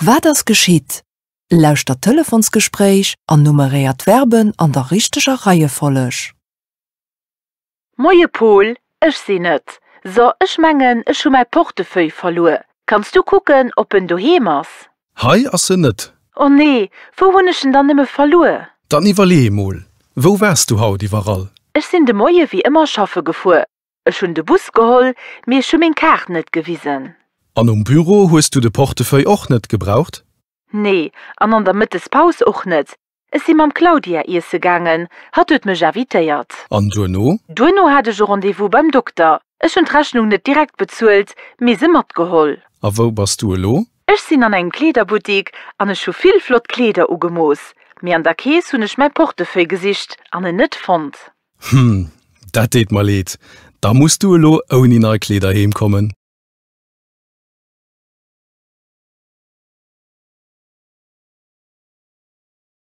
Wat ass geschitt? Lauschtert d'Telefonsgespréich an nummeréiert d'Verben an der richteger Reiefolleg. Moie Pol, ech sinn et. So, ech mengen, ech hu mäi Portefeuille verluer. Kanns du kucken, ob en doheem ass? Hei ass en net. Oh nee, wou hunn ech en dann nëmme verluer? Dann iwwerlee emol, wou waars du haut iwwerall? Ech sinn de Moie wéi ëmmer schaffe gefuer. Ech hunn de Bus geholl, mee ech hu meng Kaart net gewisen. An um Büro hues du de Portefeuille och net gebraucht? Nee, an an der Mëttespaus och net. Ech si mam Claudia iesse gaangen, hatt huet mech invitéiert. An duerno? Duerno hat ech e Rendez-vous beim Dokter. Ech hunn d'Rechnung net direkt bezuelt, mee se matgeholl. A wou bass du elo? Ech sinn an engem Kleederbuttik an ech hu vill flott Kleeder ugemooss, mee an der Keess hunn ech mäi Portefeuille gesicht an en net fonnt. Hm, dat deet mer leed. Da muss du elo ouni nei Kleeder heem kommen.